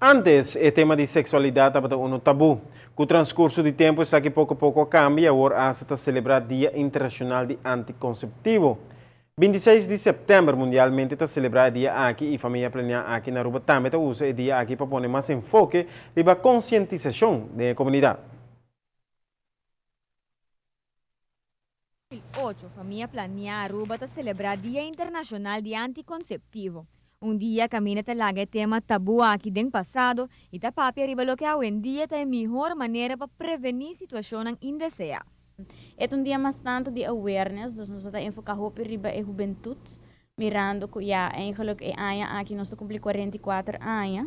Antes, e tema di sexualidad tabata uno tabu. Cu transcurso di tempo esaki poco poco a cambia y awor hasta ta celebra Dia Internacional di Anticonceptivo. 26 di september mundialmente ta celebra e dia aki y Famia Planea aki na Aruba tambe ta usa e dia aki pa pone mas enfoke riba concientisacion den e comunidad. 2008, Famia Planea Aruba ta celebra Dia Internacional di Anticonceptivo. Un dia caminda ta laga e tema tabu aki den pasado y ta papia riba loke awendia ta e mihor manera pa preveni situacionnan indesea. E ta un dia mas tanto di awareness, dus nos ta enfoca hopi riba e hubentud. Mirando cu ya eigenlijk e aña aki nos ta cumpli 44 aña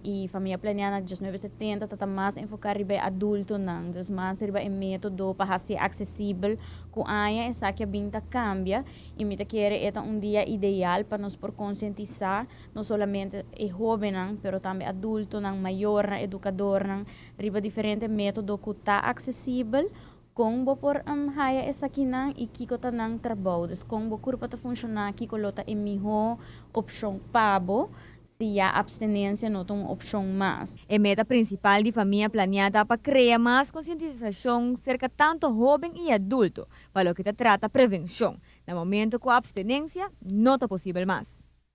y Famia Planea na 1970 ta ta mas enfoca riba e adultonan, dus mas riba e metodo pa haci accesibel cu aña esaki a bin ta cambia y mi ta kere e ta un dia ideal pa nos por concientisa no solamente e hobennan pero tambe adultonan, mayornan, educadornan riba diferente metodo cu ta accesibel. Kon bo por haya esakinan i kiko ta nan trabou? Dus kon bo kurpa ta funshoná, kiko lo ta e mihó opshon pa bo si ya apstenensia no ta un opshon mas? E meta prinsipal di Famia Planiá ta pa krea mas konsientisashon serka tantu hóben i adulto pa loke ta trata prevenshon, na momento ku apstenensia no ta posibel mas.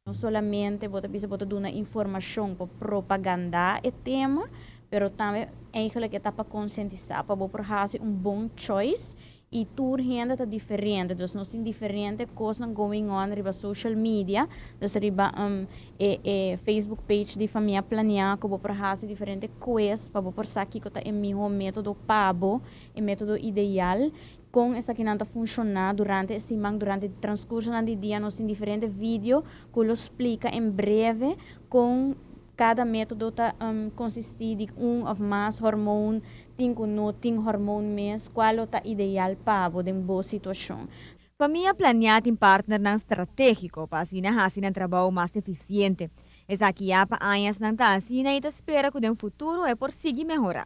No solamente bo ta bisa bo ta duna informashon pa propagandá e tema, pero tambe eigenlijk e ta pa konsientisá, pa bo por hasi un bon choice i tur hende ta diferente, dus nos tin diferente kosnan going on riba social media, dus riba e e Facebook page di Famia Planea ku bo por hasi diferente quiz pa bo por sa kiko ta e mihó método pa bo, e método ideal. Kon esakinan ta funshoná durante e siman? Durante di transkursonan di dia nos tin diferente video ku lo splika en breve kon kada método ta konsistí di un òf mas hormoon, tin ku no tin hormoon mes, kua lo ta ideal pa bo den bo situashon. Famia Planea tin partnernan stratégiko pa asina hasi nan trabou mas efisiente. Esaki ya pa añasnan ta asina i ta spera ku den futuro e por sigui mehorá.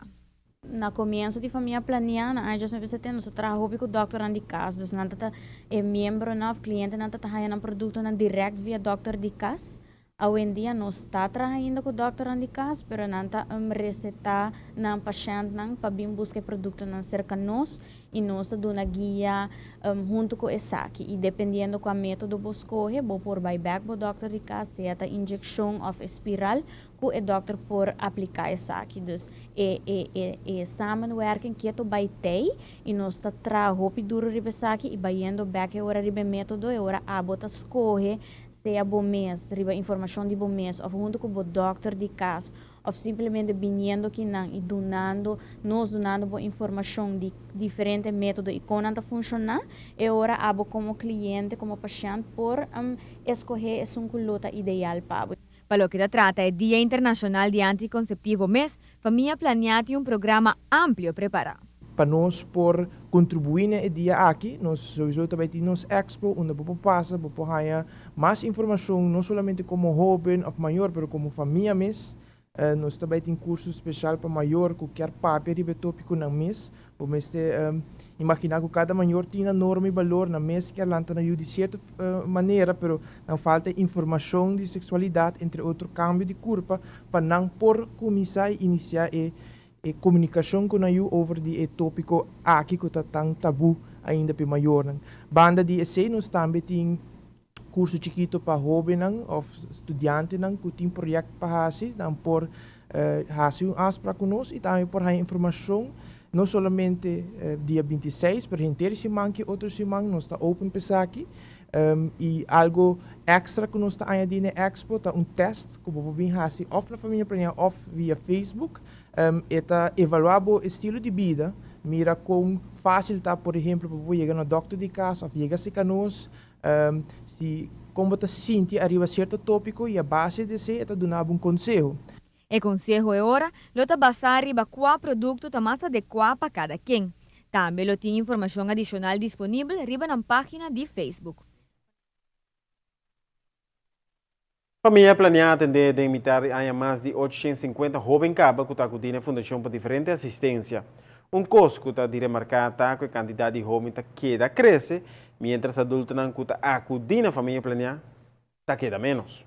Na komienso di Famia Planea na aña 1970 nos a traha hopi ku dòkternan di kas, dus nan ta ta e miembronan òf klientenan ta ta haña nan produktonan dirèkt via dòkter di kas. Awendia nos ta traha ainda ku dòkternan di kas, pero nan ta resetá nan pashèntnan pa bin buska e produktonan serka nos i nos ta duna guia huntu ku esaki. I dependiendo kua método bo skohe, bo por bai bèk bo dòkter di kas, sea ta inyekshon òf e spiral, ku e dòkter por apliká esaki. Dus e e e e samenwerking keto bai tei i nos ta traha hopi duru riba esaki i bayendo bèk e ora riba e método e ora abo ta skohe sea bo mes riba informashon di bo mes òf huntu ku bo dòkter di kas òf simplemente biniendo kinan i dunando nos dunando bo informashon di diferente método i kon nan ta funshoná e ora abo komo kliente komo pashènt por eskohé esun ku lo ta ideal pa bo. Pa loke ta trata e Dia Internashonal di Antikonseptivo mes, Famia Planea tin un programa amplio prepará. Pa nos por kontribuí na e dia aki, nos souiso ta bai tin nos expo unda bo por pasa, bo por haña mas informashon no solamente komo hóben òf mayor pero komo famia mes. Nos ta bai tin kurso speshal pa mayor ku kier papia riba e tópikonan mes. Bo mester imaginá ku kada mayor tin nan norma i balor, nan mes kier lanta nan yu di sierto manera, pero nan falta informashon di seksualidat, entre otro kambio di kurpa, pa nan por kuminsá i inisiá e e komunikashon ku nan yu over di e tópiko aki ku ta tan tabú ainda pa e mayornan. Banda di esei nos tambe tin Curso chikito pa hobennan of studiantenan cu tin project pa haci, nan por haci un afspraak cu nos y tambe por haya informacion no solamente dia 26 pero henter e siman ki otro siman nos ta open pa esaki. Y algo extra cu nos ta añadi na e expo ta un test cu bo por bin haci of na Familia Planea of via Facebook. E ta evalua bo estilo di bida, mira con facil ta por ehemplo pa bo yega na dokter di cas of yega cerca nos. Si kon bo ta sinti ariba sierto tópiko i a base di esei e ta duna bo un konseho. E konseho e ora lo ta basá riba kua produkto ta mas adekuá pa kada ken. Tambe lo tin informashon adishonal disponibel riba nan página di Facebook. Famia planea atendé den mitar di aña mas di 850 hóben kaba ku ta akudí na e fundashon pa diferente asistensia. Un kos ku ta di remarká ta ku e kantidat di hóben ta keda krese, miéntras adultonan ku ta akudí na Famia Planea ta keda ménos.